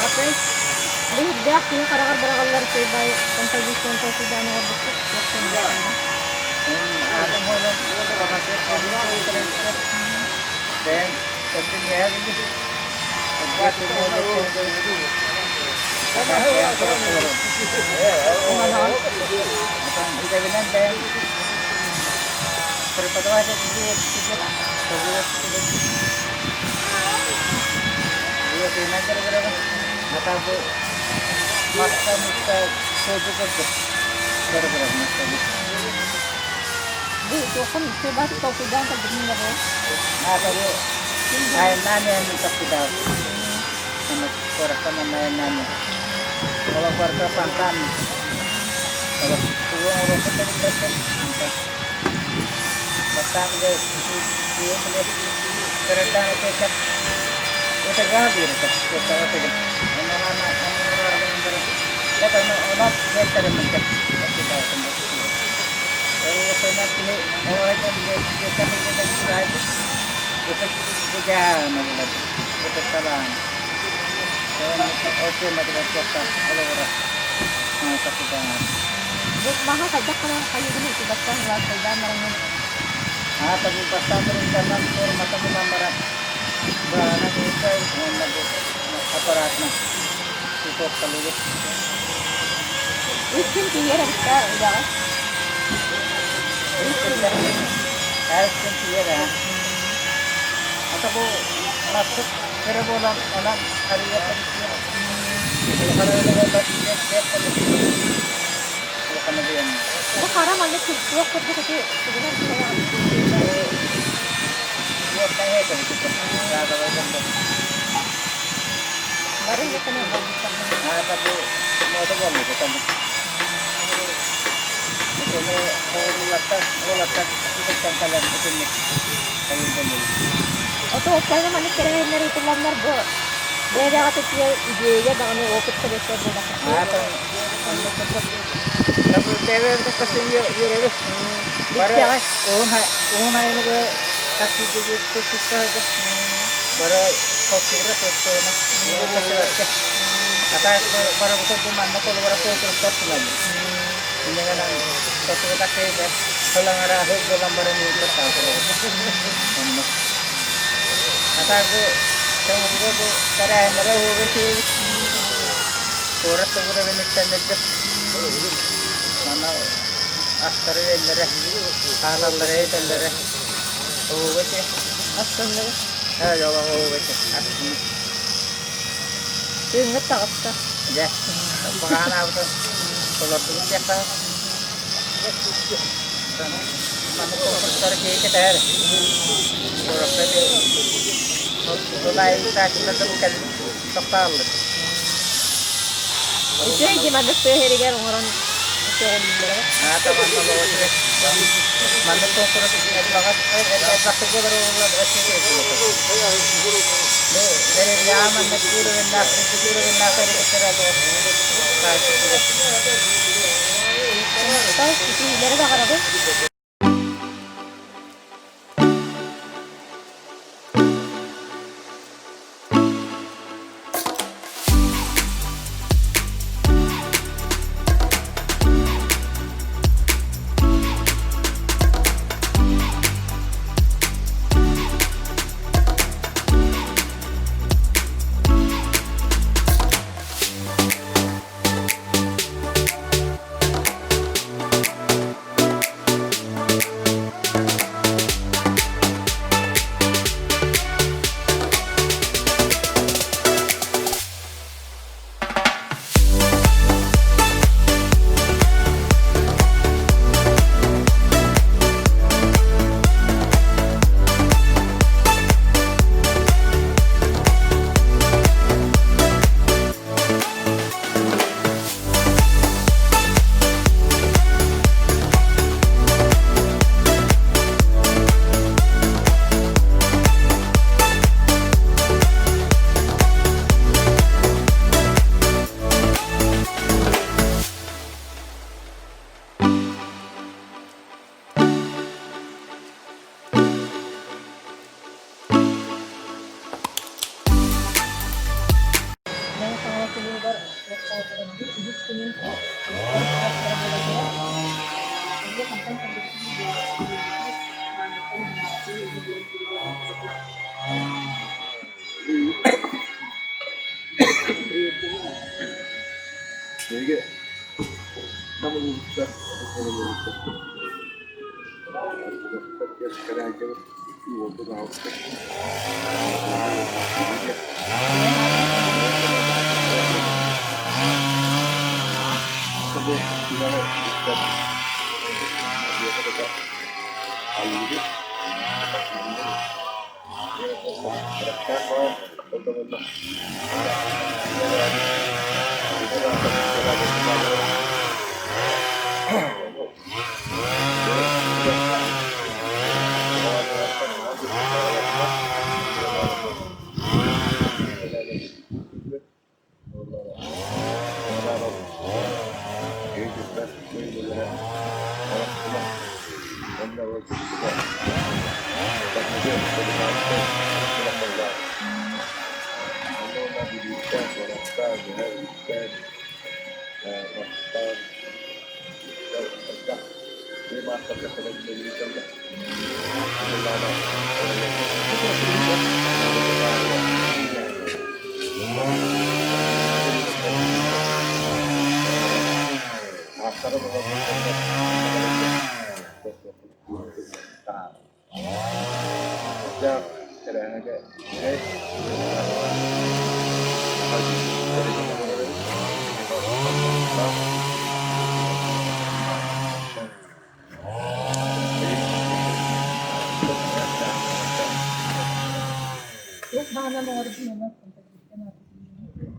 Атын биһирдээх киһи хараҕар быраҕыллар үчүгэй баай композицион толкуйдаан оҥорбуккут туох Идэбинэн бэйэм преподаватель Бу туоххун сыабаат толкуйдаан кэлбитин да буол. Бастаан дьэ били кырырдаан этиэккэ ытырҕаһа биэрэтэ куоттаҕа тыгын. Онно аны аны это онон диэттэрим эттитаатым Ол киһи оҕойдон ытык дьаана булар ытык талаан ол тиэмэтигэр туохха олоҕура тахсытаҥар Бу маһы хайдах гынан хайыгын ити бастаан ылаастайдаан бараҥҥын Аата бу бастаан турунтанан формата булан баран быһаҕынан ыытар уонна бу аппаратынан сутуокталыыбыт. Үс күн тиийэр эбит да үлэҕэ. Үс күн үс күн тиийэр ээ. Ата бу маспыт кыра буолан онон арыйа улахан үлэ улахан Бу хара маннык туох курдук ити тугунан кыайаҕын? Бары ийэтин Ото уопсайынан маннык тэрээһиннэр ыытылланнар бу бэйэҕэ тиийэ идиэйэ даҕаны опыт кэлиэхтэй буолбатах. Бары Астары-үөллэрэ, хаалаллара этэллэрэ оһуоба этэ. Астынныбыт. Ээ, оһуоба этэ. Астынныбыт. Тыыҥҥыт таҕыста. Дьэ, баҕанаабытын толордубут диэххэ. Маннык конкурстары киһи кэтэһэр. Куоракка тыл айыытааччылар да кэлин тохтооллор. Үчүгэй дии маннык тыа иһигэр оҥорон көҕүлүүллэрэ. Аата манна олоҕо Маннык конкурс элбэхтик буолар уоллар маннык уровеннаах уровеннаах Ситиһиилэри баҕарабын. Биһиги Нам улууһуттан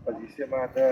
Позиция маата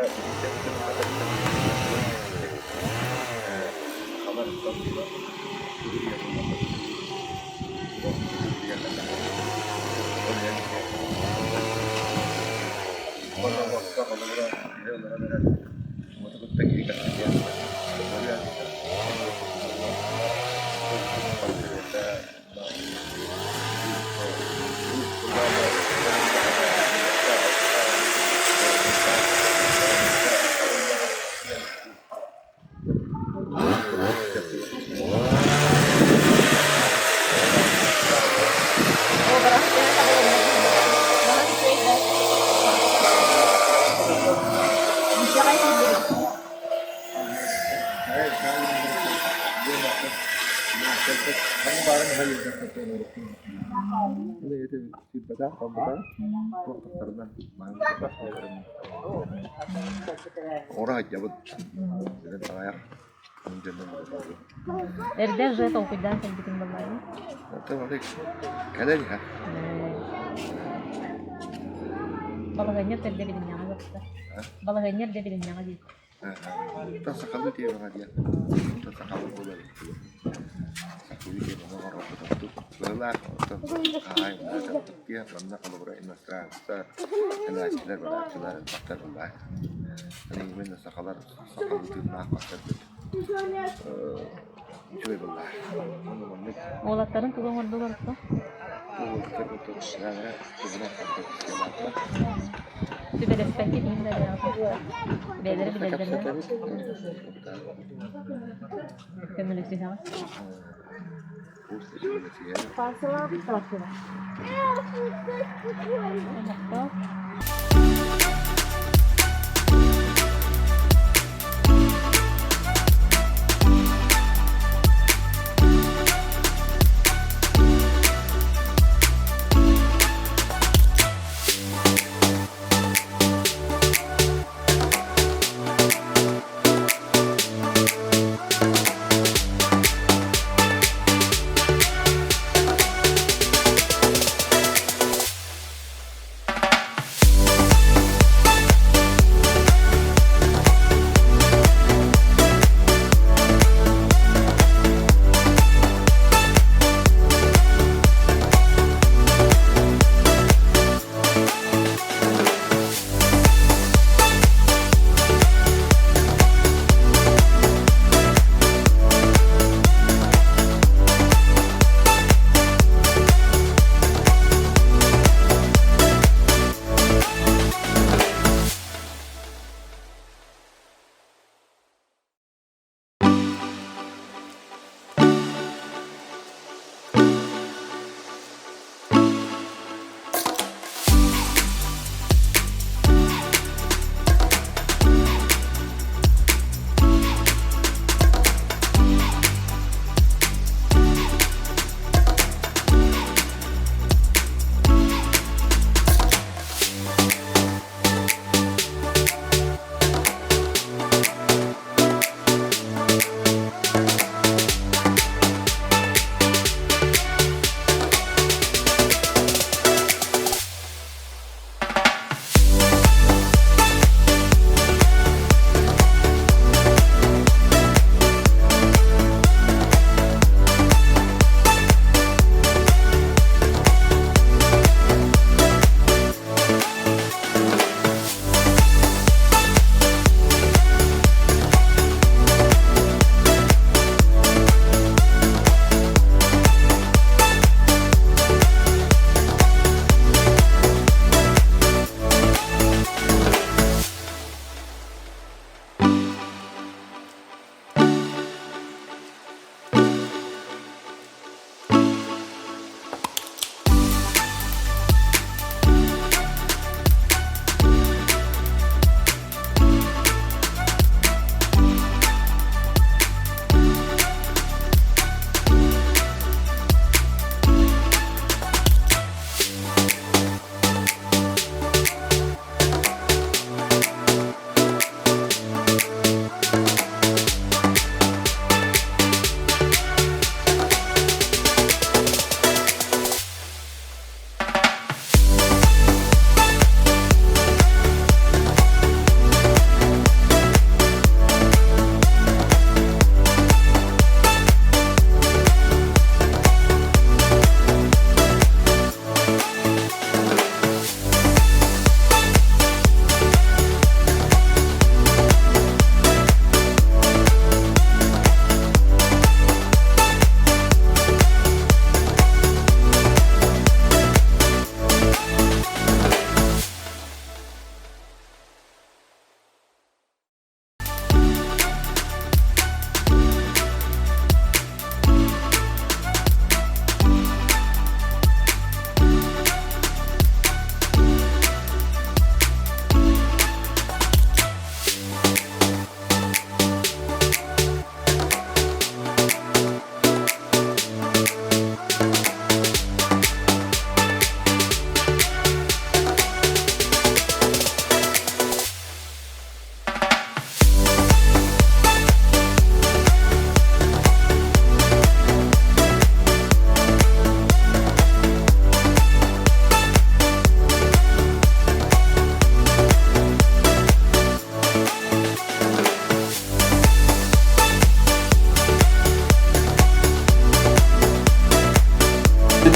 Эрдэ же толкуйдаан кэлбитим буоллаҕа. Балаһыанньа эрдэ билиннэҕэ барыта. Балаһыанньа эрдэ билиннэҕэ дии. Сахалыы тиэмэҕэ диэн сахалыы буолар сахалыы тиэмэҕэ оҥорбутун быһылаах оттон хаһаайын манна холобура иностранецтар кэлээччилэр барааччылар элбэхтэр быһылаах именно сахалар сахалыы тыыннаах баттарбыт үчүгэй быһылаах уонна маннык Уолаттарын тугу оҥордулар оттон? уолаттар туһунан Сүбэлэспэккэ иһин да бэйэлэрэ билэллэринэн көмөлөсүһэҕит. Олохтоох.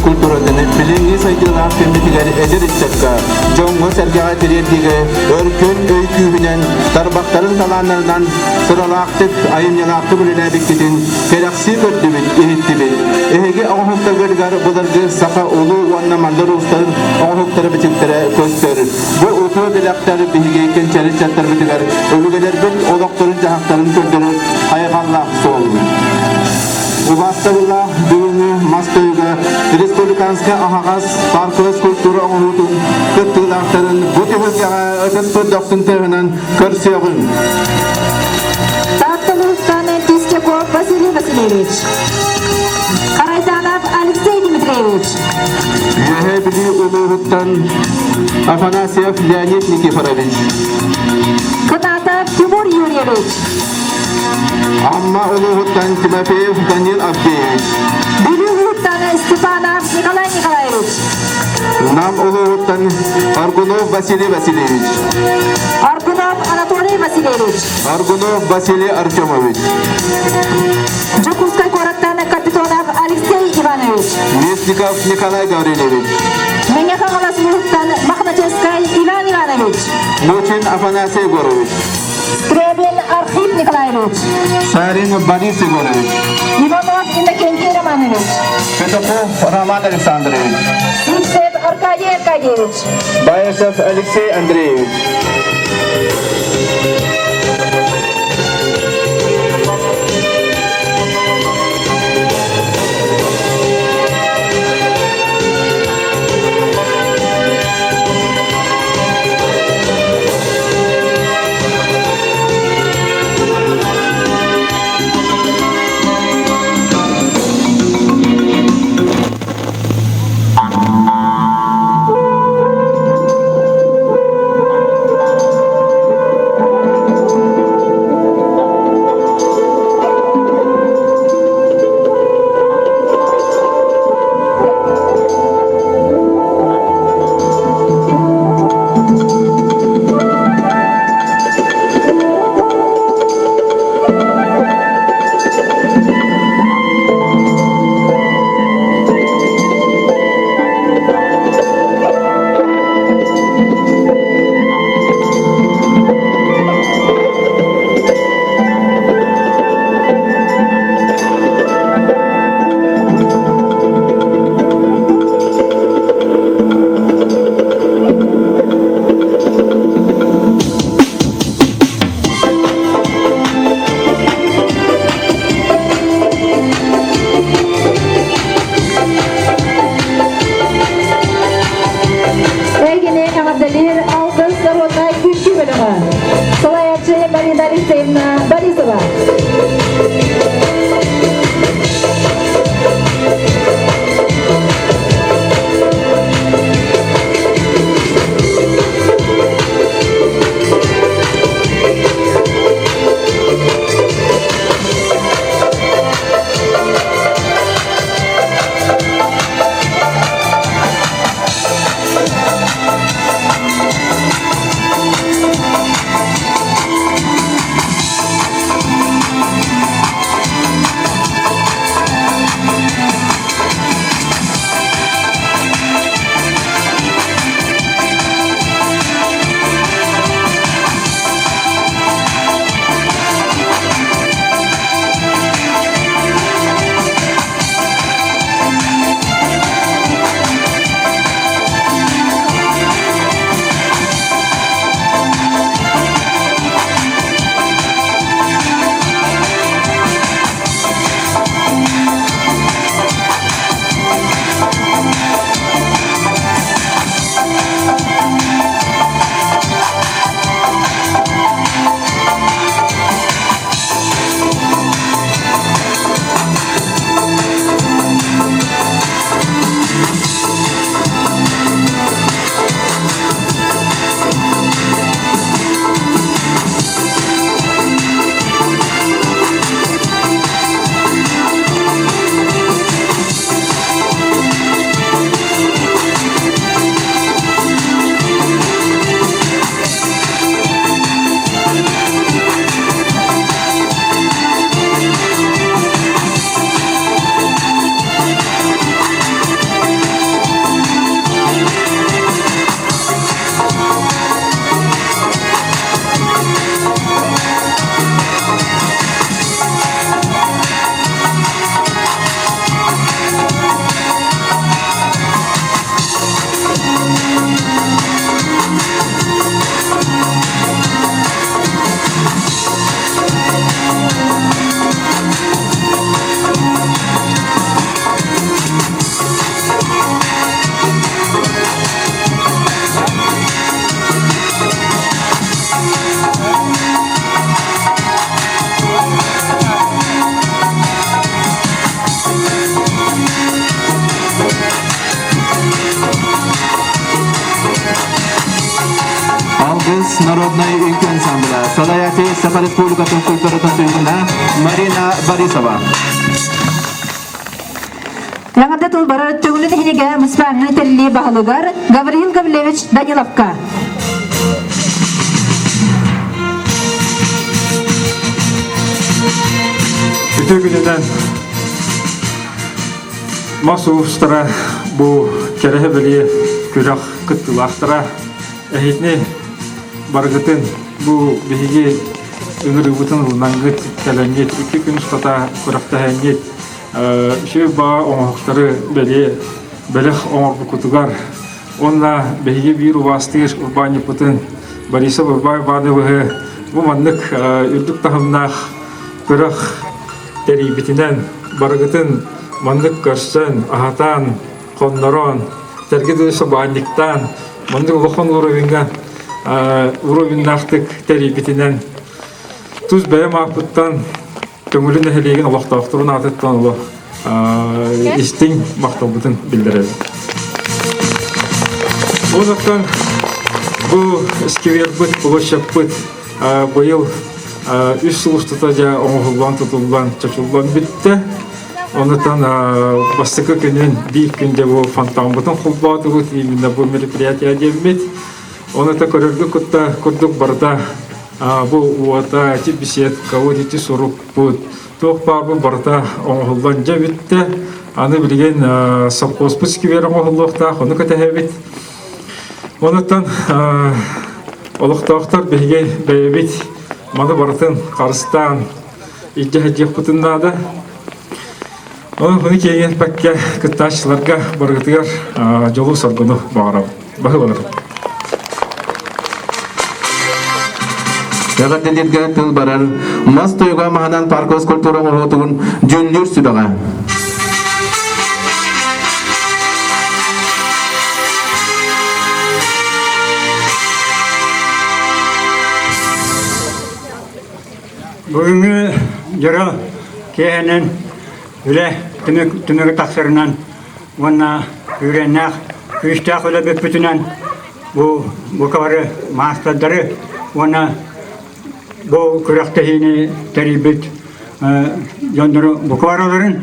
культуратын билиҥҥи сайдыылаах кэммитигэр эдэр ыччакка, дьоҥҥо-сэргэҕэ тириэрдиигэ өркөн өй күүһүнэн, тарбахтарын талааннарынан сыралаахтык, айымньылаахтык үлэлээбиккитин кэрэхсии көрдүбүт, иһиттибит. Эһиги оҥоһуктаргытыгар былыргы саха улуу уонна мандар уустарын оҥоһуктара бичиктэрэ көстөр. Бу утуо бэлэхтэр биһиги кэнчэри ыччаттарбытыгар өбүгэлэрбит олохторун-дьаһахтарын көрдөрөр хайҕаллаах суол. Убаастабыллаах бүгүҥҥү мас тойуга республиканскай аһаҕас парковай скульптура оҥоһуутун кыттыылаахтарын бу түһүлгэҕэ ытыспыт дохсун тыаһынан көрсүөҕүҥ. Таатта улуустан Тистяков Василий Васильевич. Харайданов Алексей Дмитриевич. Үөһээ Бүлүү улууһуттан Афанасьев Леонид Никифорович. Кытаатов Тимур Юрьевич. Амма улууһуттан Тимофеев Данил Авдеевич. Бүлүү улууһуттан Степанов Николай Николаевич. Нам улууһуттан Аргунов Василий Васильевич. Аргунов Анатолий Васильевич. Аргунов Василий Артемович. Дьокуускай куораттан Капитонов Алексей Иванович. Местников Николай Гаврильевич. Мэҥэ Хаҥалас улууһуттан Мохначевскай Иван Иванович. Мучин Афанасий Егорович. Скрябин Архип Николаевич. Шарин Борис Егорович. Иванов Иннокентий Романович. Петухов Роман Александрович. Сивцев Аркадий Аркадьевич. Баишев Алексей Андреевич. Салайааччы Саха Республикатын культуратын туйгуна Марина Борисова. Эҕэрдэ тыл барар Төҥүлү нэһилиэгэ муниципальнай тэриллии баһылыгар Гавриил Гаврильевич Даниловка. Үтүө күнүнэн мас уустара бу кэрэһэ бэлиэ күрэх кыттыылаахтара эһитини барыгытын бу биһиги ыҥырыыбытын ылынангыт кэлэҥҥит икки күн устата күрэхтэһэҥҥит Үчүгэй баҕа оҥоһуктары бэлиэ бэлэх оҥорбуккутугар уонна биһиги биир убаастыыр урбаанньыппытын Борисов Урбай Ивановиһы бу маннык үрдүк таһымнаах күрэх тэрийбитинэн барыгытын маннык көрсөн, аһатан, хоннорон, тэрги дойду баанньыктаан маннык улахан уровеньга уровеннаахтык тэрийбитинэн тус бэйэм ааппыттан Төҥүлү нэһилиэгин олохтоохторун аатыттан олох истиҥ махталбытын биллэрэбит. Онуттан бу сквербыт, площадьпыт быйыл үс сыл устата дьэ оҥоһуллан, тутуллан, чочуллан бүттэ. Онутан бастакы күнүн биир күн дьэ бу фонтаммытын холбоотубут, именно бу мероприятие диэммит. Оны көрөргө кытта курдук барыта бу уота ити беседка, вот ити сурукпут, туох баар бу барыта оҥоһуллан дьэ бүттэ. Аны билигин совхозпут сквер оҥоһуллуохтаах, ону кэтэһэбит. Онуттан олохтоохтор биһиги бэйэбит маны барытын харыстаан илдьэ сылдьыахпытын наада. Онон буну киэҥ элбэккэ кыттааччыларга барыгытыгар дьолу-соргуну баҕарабын. Баһыланар. Эҕэрдэлииргэ тыл барар мас тойуга маһынан парковай скульптура оҥоһуутугун дьүүллүүр сүбэҕэ. Бүгүҥҥү дьоро киэһэнэн үлэ түмүгэ тахсарынан уонна күүрээннээх күүстээх үлэ бүппүтүнэн бу бука бары маастардары уонна бу күрэхтэһиини тэрийбит дьоннору бука барыларын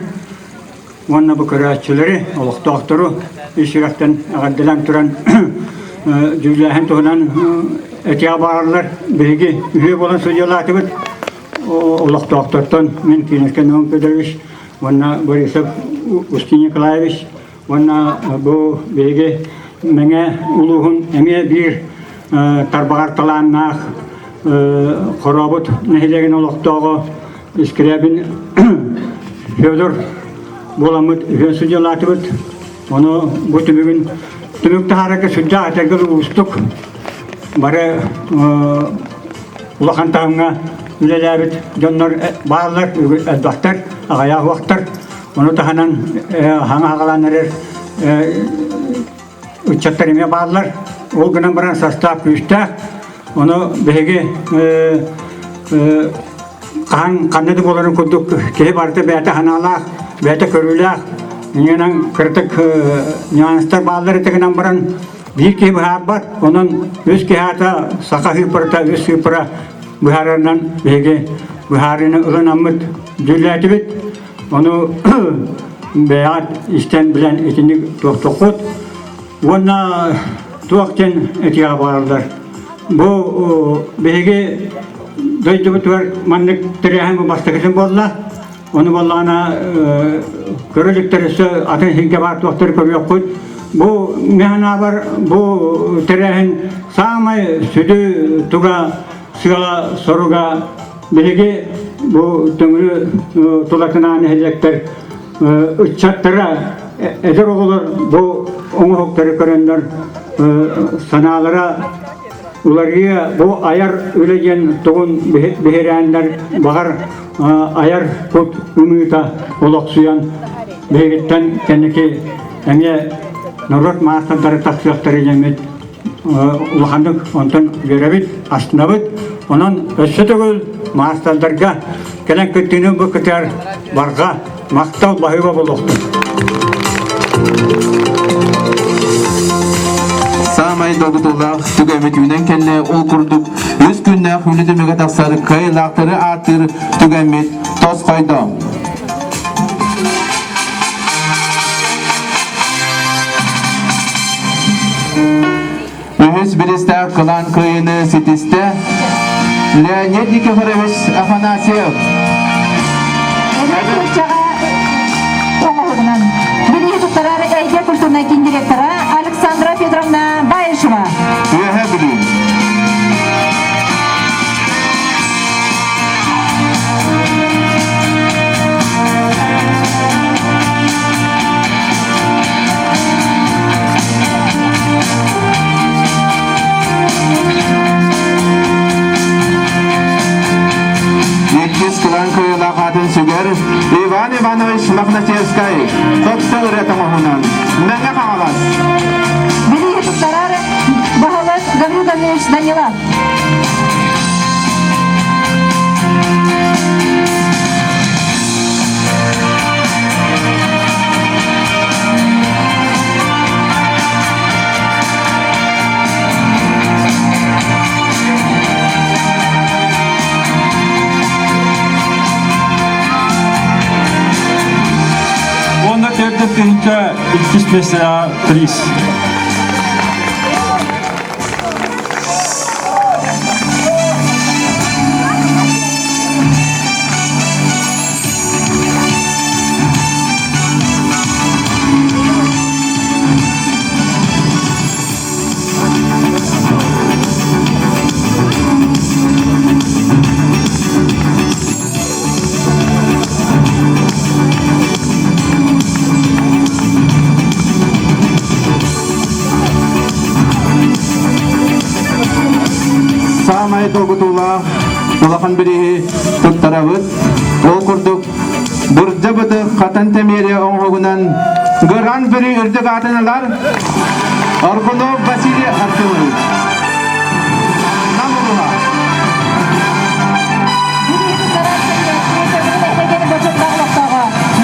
уонна бу көрөөччүлэри, олохтоохтору ис сүрэхтэн эҕэрдэлээн туран дьүүллээһин туһунан этиэх баҕарыллар. Биһиги үһүө буолан судьуйалаатыбыт. Олохтоохтортон мин Киинэскэ Наум Федорович уонна Борисов Устин Николаевич уонна бу биһиги Мэҥэ улууһун эмиэ биир тарбаҕар талааннаах Хорообут нэһилиэгин олохтооҕо Искрябин Федор буоламмыт үһүөн судьялаатыбыт. Ону бу түмүгүн түмүк таһаарарга сүрдээх этэргэ уустук. Бары улахан таһымҥа үлэлээбит дьоннор бааллар, элбэхтэр, аҕыйах уохтар. Ону таһынан хаҥа хаҕалаан эрэр ыччаттар эмиэ бааллар. Ол гынан баран састаап күүстээх. Ону биһиги хаһан ханна да буоларын курдук киһи барыта бэйэтэ санаалаах, бэйэтэ көрүүлээх. Иннинэн кыратык нюанстар бааллар этэ гынан баран биир киһи быһаарбат. Онон үс киһи аата саха сыыппарата, үс сыыппара быһаарарынан биһиги быһаарыыны ылынаммыт дьүүллээтибит. Ону бэйэҕит истэн билэн итинник туохтуккут. Уонна туох диэн этиэҕэ баҕараллар. Бу биһиги дойдубутугар маннык тэрээһин бу бастакытын буолла. Ону буоллаҕына көрө иликтэр өссө атын сиргэ баар туохтары көрүөххүт. Бу мин санаабар бу тэрээһин саамай сүдү туга сыала соруга биһиги бу Төҥүлү тулатынаан нэһилиэктэр ыччаттара эдэр оҕолор бу оҥоһуктары көрөннөр санаалара уларыйа бу айар үлэ диэн тугун биһирээннэр баҕар айар кут ымыыта олохсуйан биһигиттэн кэнники эмиэ норуот маастардара тахсыахтара диэммит улаханнык онтон үөрэбит, астынабыт. Онон өссө төгүл маастардарга кэлэн кыттыыны бу кытар барҕа махтал баһыыба буолуохтун. Саамай Саамай долгутуулаах түгэммит үүнэн кэллэ. Ол курдук үс күннээх үлэ түмүгэ тахсар кыайыылаахтары ааттыыр түгэммит тосхойдо. Үһүс бириистээх кылаан кыайыыны ситистэ Леонид Никифорович Афанасьев. Оҥоһугунан билиһи туттарар эйгэ культурнай киин директора Александра Федоровна Баишева. Үөһэ Бүлүү. Иккис кылаан кыайыылаах аатын сүгэр Иван Иванович Мохначевскай Хопто ырыа тоҥоһунан Мэҥэ Хаҥалас. Билиһи туттарар баһылык Гаврил Данилович Данилов. Уонна төрдө тыһыынча иккис миэстэҕэ приз. Саамай долгутуулаах улахан бирииһи туттарабыт. Ол курдук Бурдьа бытык хатан тэмиэрэ оҥоһугунан Гран При үрдүк аатын ылар Аргунов Василий Артемович. Нам улуһа.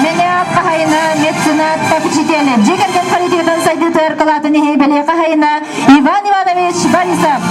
Мэҥэ хаһайына, меценат, попечитель, дьиэ кэргэн политикатын сайдыытыгар кылаатын иһи бэлиэ хаһайына Иван Иванович Борисов.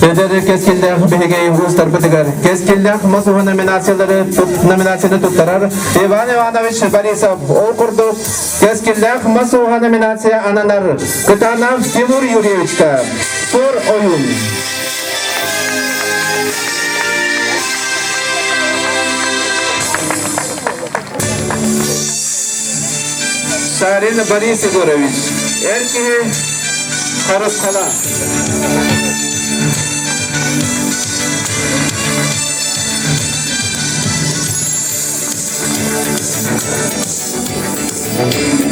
Эдэр кэскиллээх биһиги уустарбытыгар кэскиллээх мас уһун номинациялары номинацияны туттарар Иван Иванович Борисов. Ол курдук кэскиллээх мас ууһа номинация ананар Кытаанах Тимур Юрьевичка Суор Ойуун. Шарин Борис Егорович, эр киһи харысхала.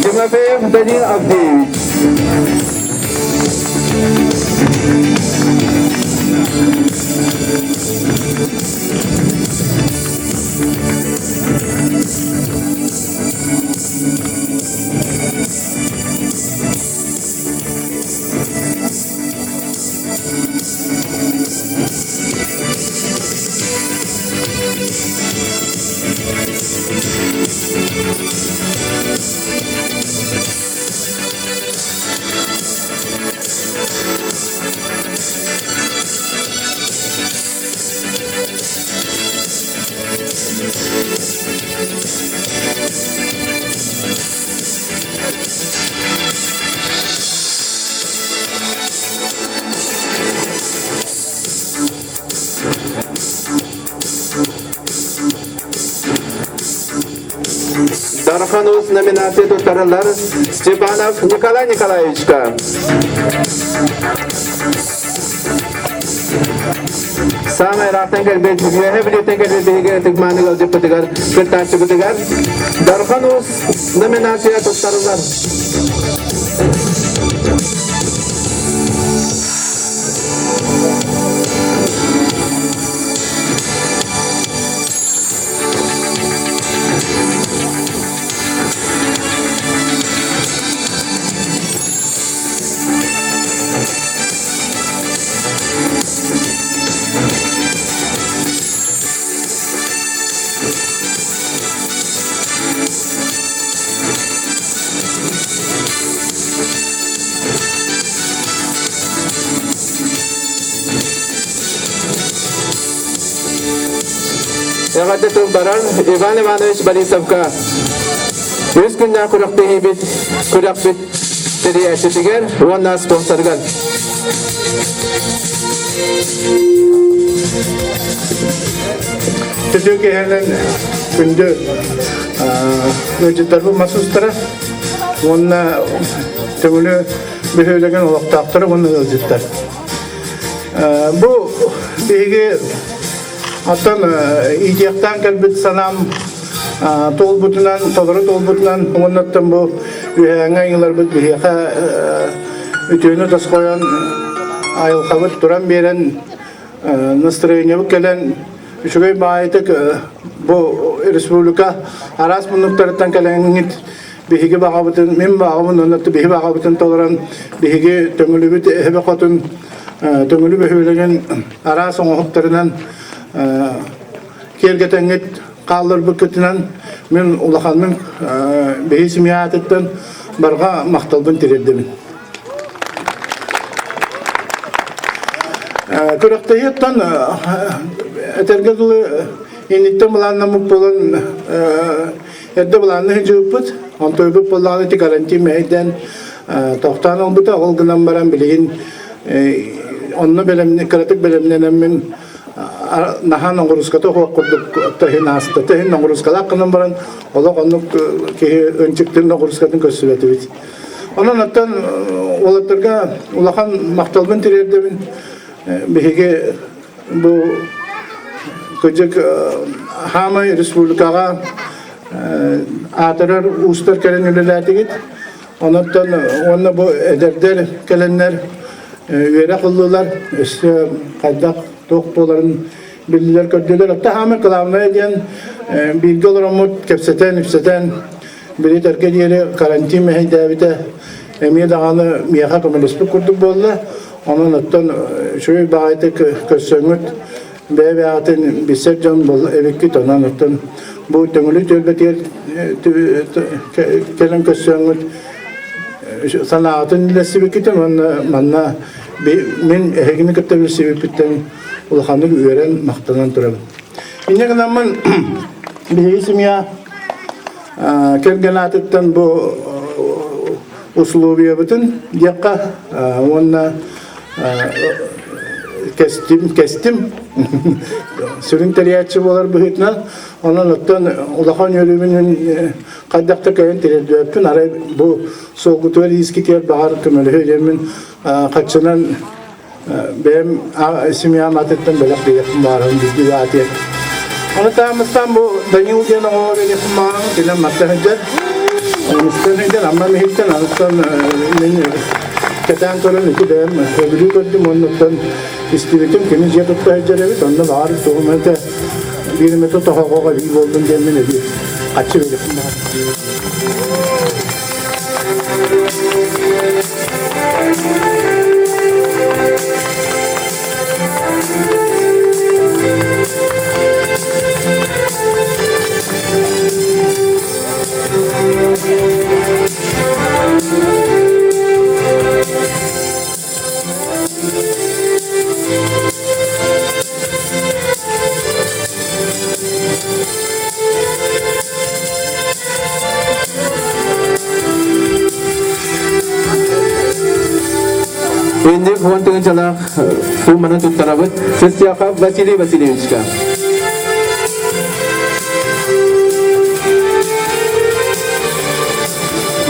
Тимофеев Данил Авдеевич. Уус номинация туттарыллар Степанов Николай Николаевичка. Саамай ыраахтан кэлбит, үөһэ билиэттэн кэлбит биһиги ытык-мааны ыалдьыппытыгар, кыттааччыбытыгар Дархан Уус номинация туттарыллар. Эҕэрдэ тыл баран Иван Иванович Борисовка үс күннээх күрэхтэһиибит күрэхпит тэрийээччитигэр уонна спонсорыгар. Төтүү киһинэн күндү ыалдьыттарбыт мас устара уонна Төҥүлү бөһүөлэгин олохтоохторо уонна ыалдьыттар. Бу биһиги оттон иитиэхтээн кэлбит санаам туолбутунан, толору туолбутунан уонна оттон бу үһээҥҥэ айыыларбыт биһиэхэ үтүөнү тосхойон айылҕабыт туран биэрэн настроениебыт кэлэн үчүгэй баайытык бу республика араас муннуктарыттан кэлэҥҥит биһиги баҕабытын мин баҕабын уонна биһи баҕабытын толорон биһиги Төҥүлүбүт эһэбэ хотун Төҥүлү бөһүөлэгин араас оҥоһуктарынан киэргэтэҥҥит хаалларбыккытынан мин улаханнык биһи семья аатыттан барҕа махталбын тириэрдэбин. Күрэхтэһииттэн этэргэ дылы инниттэн былааннаммыт буолан Эрдэ былаанна сылдьыбыппыт, онтуйбут буоллаҕына ити карантин мэһэйдээн тохтоон ылбыта, ол гынан баран билигин онно бэлэмни кыратык бэлэмнэнэммин наһаа ноҕурууската суох курдук төһүн ааста. Төһүн ноҕуруускалаах гынан баран олох оннук киһи ынчыктыыр ноҕуруускатын көрсүбэтибит. Онон оттон уолаттарга улахан махталбын тириэрдэбин. Биһиги Бу кырдьык хаамай республикаҕа аатырар уустар кэлэн үлэлээтигит. Онон уонна бу эдэрдэр кэлэннэр үөрэх ыллылар, өссө хайдах туох буоларын биллилэр көрдүлэр. Оттон хаамай кылаабынайа диэн бииргэ олороммут кэпсэтэн, ипсэтэн билитэргэ диэри карантин мэһэйдээбитэ эмиэ даҕаны миэхэ көмөлөспүт курдук буолла. Онон оттон үчүгэй баҕайытык көрсөҥҥүт бэйэ-бэйэҕитин билсэр дьон эбиккит. Онон оттон бу Төҥүлү түөлбэтигэр кэлэн көрсөҥҥүт санааҕытын үллэстибиккитин уонна манна мин эһигини кытта билсибиппиттэн улаханнык үөрэн, махтанан турабын. Инньэ гынаммын биһиги семья кэргэн аатыттан бу условиябытын диэххэ уонна кэстим кэстим сүрүн тэрийээччи буолар быһыытынан онон оттон улахан үөрүүбүн хайдах да кэлэн тириэрдибэппин арай бу суолгутугар иискитигэр баҕар көмөлөһүө диэммин хаччынан бэйэм семьям атыттан бэлэх биэриэхпин баҕарабын биирдии аатыйа. Ону таамыстан бу Данил диэн оҕоҕо биэриэхпин баҕарабын кинилэр матта сылдьар. Мустан сылдьар, Амма миһиттэн, аныттан мин кэтээн көрөн ити бэйэм сөбүлүү көрдүм оннуттан истибитим кини дьиэ тутта сылдьар эбит онно баҕар тугум этэ биир эмэтэ тоһоҕоҕо эбии буоллун диэммин эбии хаччы биэриэхпин баҕарабын. Инник уон тыһыынчалаах сууманы туттарабыт Сестяхов Василий Васильевичка.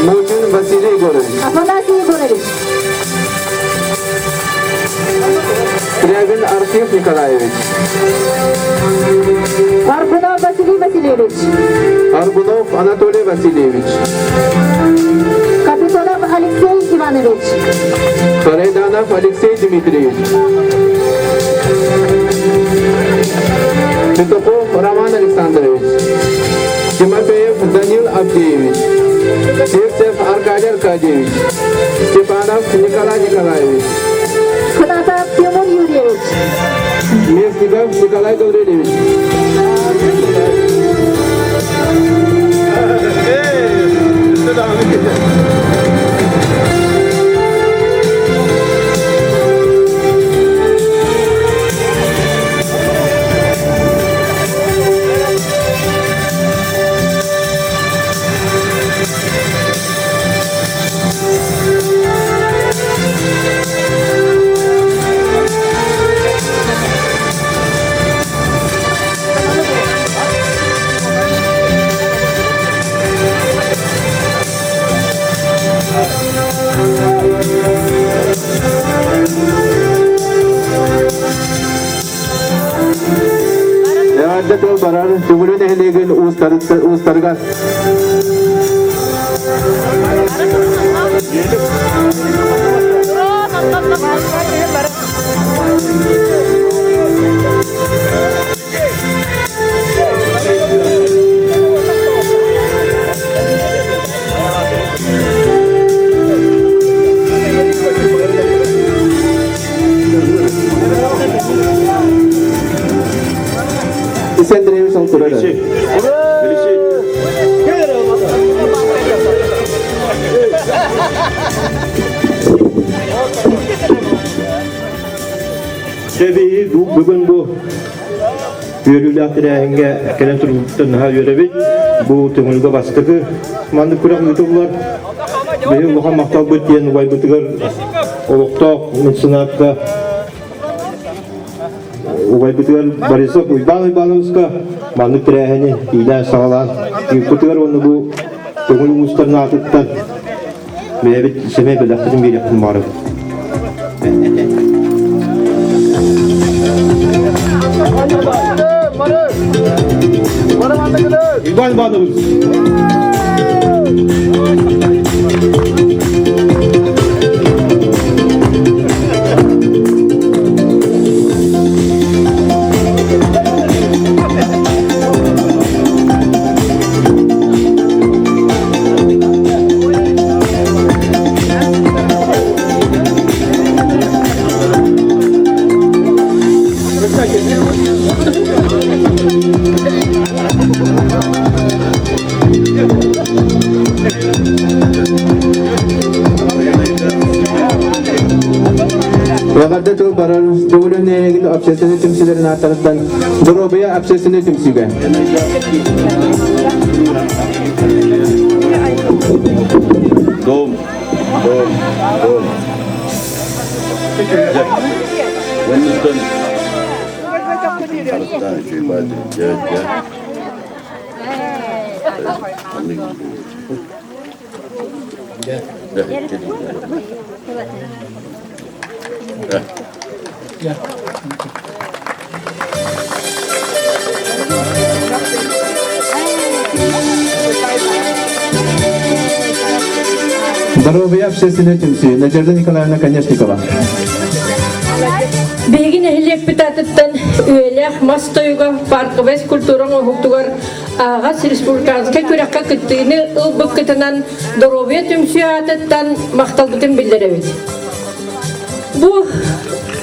Мучин Василий Егорович. Афанасий Егорович. Скрябин Архив Николаевич. Аргунов Василий Васильевич. Аргунов Анатолий Васильевич. Капитонов Алексей Иванович. Карайданов Алексей Дмитриевич. Петухов Роман Александрович. Тимофеев Данил Авдеевич. Севцев Аркадий Аркадьевич. Степанов Николай Николаевич. Ханатов Тимур Юрьевич. Местников Николай Гаврилевич. Эҕэрдэ тыл барар Түгүлү нэһилиэгин уустарыгар. Исендреевич Онкурара. Сөбейи бүгүн бу үөрүүлээх тэрээһиҥҥэ кэлэн турбуттан наһаа үөрэбит. Бу төҥүлгэ бастакы маннык күрэх ыытыллар. Биһиги улахан махталбыт диэн убайбытыгар олохтоох меценатка убайбытыгар Борисов Уйбаан Уйбаановичка маннык тэрээһини иилээн-саҕалаан ыыппытыгар уонна бу көҥүл уустарын аатыттан бэйэбит сэмэй бэлэхпитин биэриэхпитин баҕарабыт. Иван Иванович! Эҕэрдэ тыл барар Төгүлүн нэһилиэгин общественнай түмсүүлэрин ааттарыттан Доруобуйа общественнай түмсүүгэ. Дом, дом, дом. Оннуттан харыстаан үчүгэй баайдыр. Дьэ, дьэ. Здоровье общественной түмсүү Надежда Николаевна Конешникова. Биһиги нэһилиэкпит аатыттан үйэлээх мас тойуга парковай скульптура оҥоһуктугар Аҕас республиканскай күрэххэ кыттыыны ылбыккытынан доруобуйа түмсүү аатыттан махталбытын биллэрэбит. Бу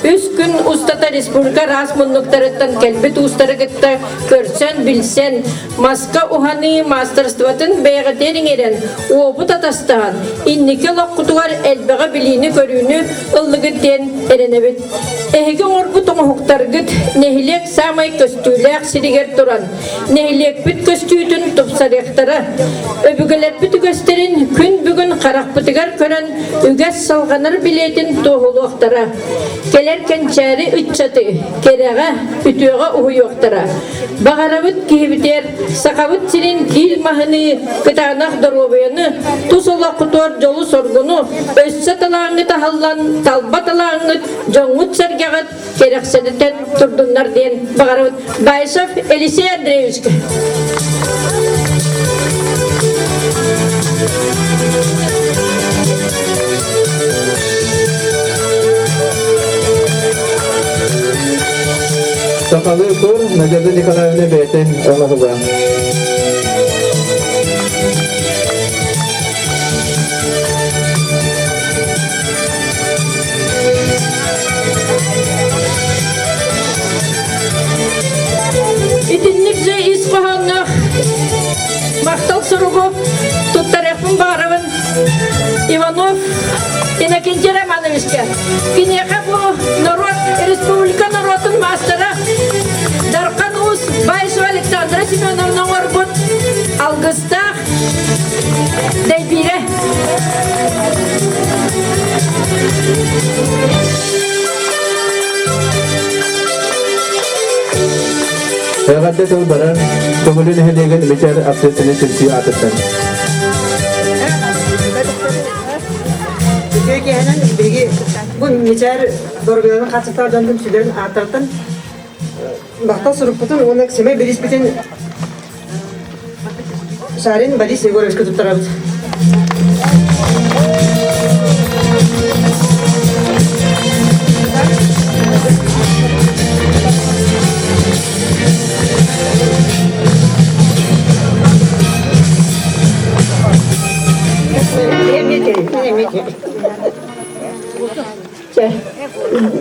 үс күн устата республика араас муннуктарыттан кэлбит уустары кытта көрсөн, билсэн, маска уһаныы маастарыстыбатын бэйэҕитигэр иҥэрэн, уопут атастаһан, инники олоххутугар элбэҕи билиини-көрүүнү ыллыгыт диэн эрэнэбит. Эһиги оҥорбут оҥоһуктаргыт нэһилиэк саамай көстүүлээх сиригэр туран, нэһилиэкпит көстүүтүн тупсарыахтара. Өбүгэлэрбит үгэстэрин күн бүгүн харахпытыгар көрөн үгэс салҕанар билиэтин туоһулуохтара. Кэлэр кэнчээри ыччаты кэрэҕэ, үтүөҕэ уһуйуохтара. Баҕарабыт киһибитигэр Сахабыт сирин киил маһыныы кытаанах доруобуйаны, тус олоххутугар дьолу-соргуну, өссө талааҥҥыт аһыллан, талба талааҥҥыт, дьоҥҥут-сэргэҕит кэрэхсэтитэн турдуннар диэн баҕарабыт. Баишев Елисей Андреевичка. Сахалыы тур Надежда Николаевна бэйэтин оҥоһуга. Итинник же ис хоһоонноох махтал суругу туттарыахпын баҕарабын Иванов Иннокентий Романовичка. Киниэхэ бу норуот, республика норуотун маастара Дархан Уус Баишева Александра Семеновна оҥорбут алгыстаах дэйбиирэ. Эҕэрдэ тыл барар Төҥүлү нэһилиэгин Мичээр общественнай түмсүү аатыттан. Үтүө киэһэнэн биһиги бу Мичээр доруобуйаларын хаачыстыбалар дьон түмсүүлэрин ааттарыттан махтал сурукпутун уонна сэмэй бирииспитин Шарин Борис Егоровичка туттарабыт.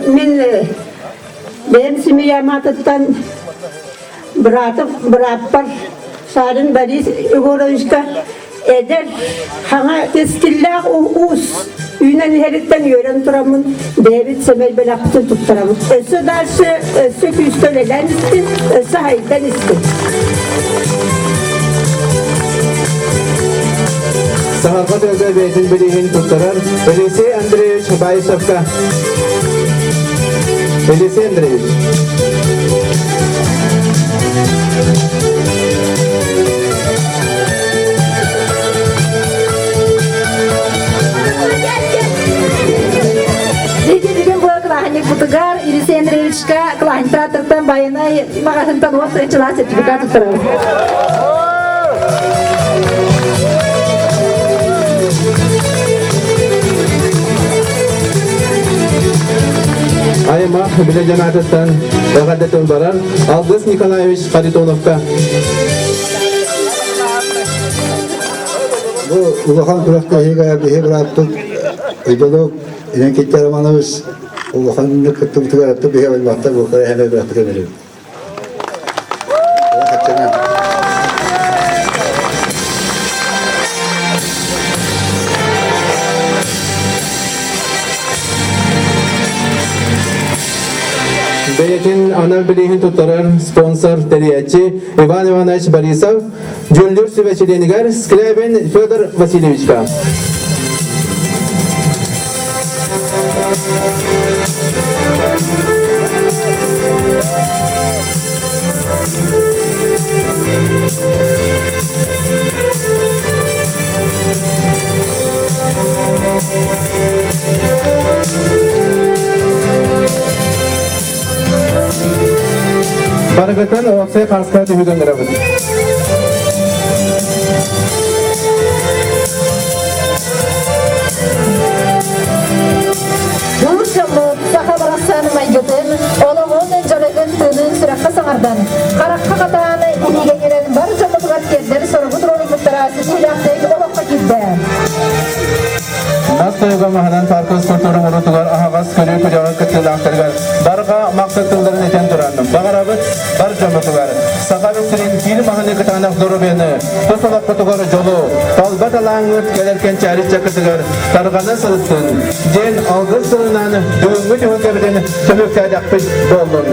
Мин бэйэм семьям аатыттан быраатым бырааппар Сарин Борис Егоровичка эдэр хаҥа кэскиллээх уус үүнэн иһэриттэн үөрэн тураммын бэйэбит сэмэй бэлэхпитин туттарабыт. Өссө дальше өссө күүскэ үлэлээн истин, өссө хайдан истин. Саһарҕа тыага бэйэтин билиһин туттарар Елисей Андреевич Баишевка. Елисей Андреевич. Бүгүн бу кылааһынньыкпытыгар Елисей Андреевичка кылааһынньыктаатыртан байанай маҕаһынтан уот тыынчылаах сертификат туттарабыт. Аймах билэ дьанаатыттан эҕэрдэ тыл барар Алгыс Николаевич Харитоновка. Бу улахан күрэхтэһиигэ биһи бырааппыт Идолов Иннокентий Романович улаханнык кыттыбытыгар биһи аймахтар бу кыра бырааппытын эрэбит. Бэйэтин анал билиһин туттарар спонсор тэрийээччи Иван Иванович Борисов дьүүллүүр сүбэ чилиэнигэр Скрябин Федор Васильевичка. Барыгытын уопсай хааска түһүгэн ырабыт. Бу дьоммут саха барахсан майгытын, олоҕун, дьарыгын, тыынын сүрэххэ саҥардан, харахха хатаан, илиигэ кэлэн бар дьоммутугар тиэрдэр соругу туруоруммуттара ситиһиилээхтик олоххо киирдэ. Мас тойуга маһынан парка скульптурун урутугар аһаҕас көрүү күрэҕин кыттыылаахтарыгар барҕа махтал тылларын этэн туран, баҕарабыт бар дьоммутугар Саха сирин киин маһыны кытаанах доруобуйаны, тус олоххутугар дьолу, талба талааҥҥыт кэлэр кэнчээри чакытыгар тарҕана сырыттын, диэн алгыс тылынан бүгүҥҥү түһүлгэбитин түмүктээтэхпит буоллун.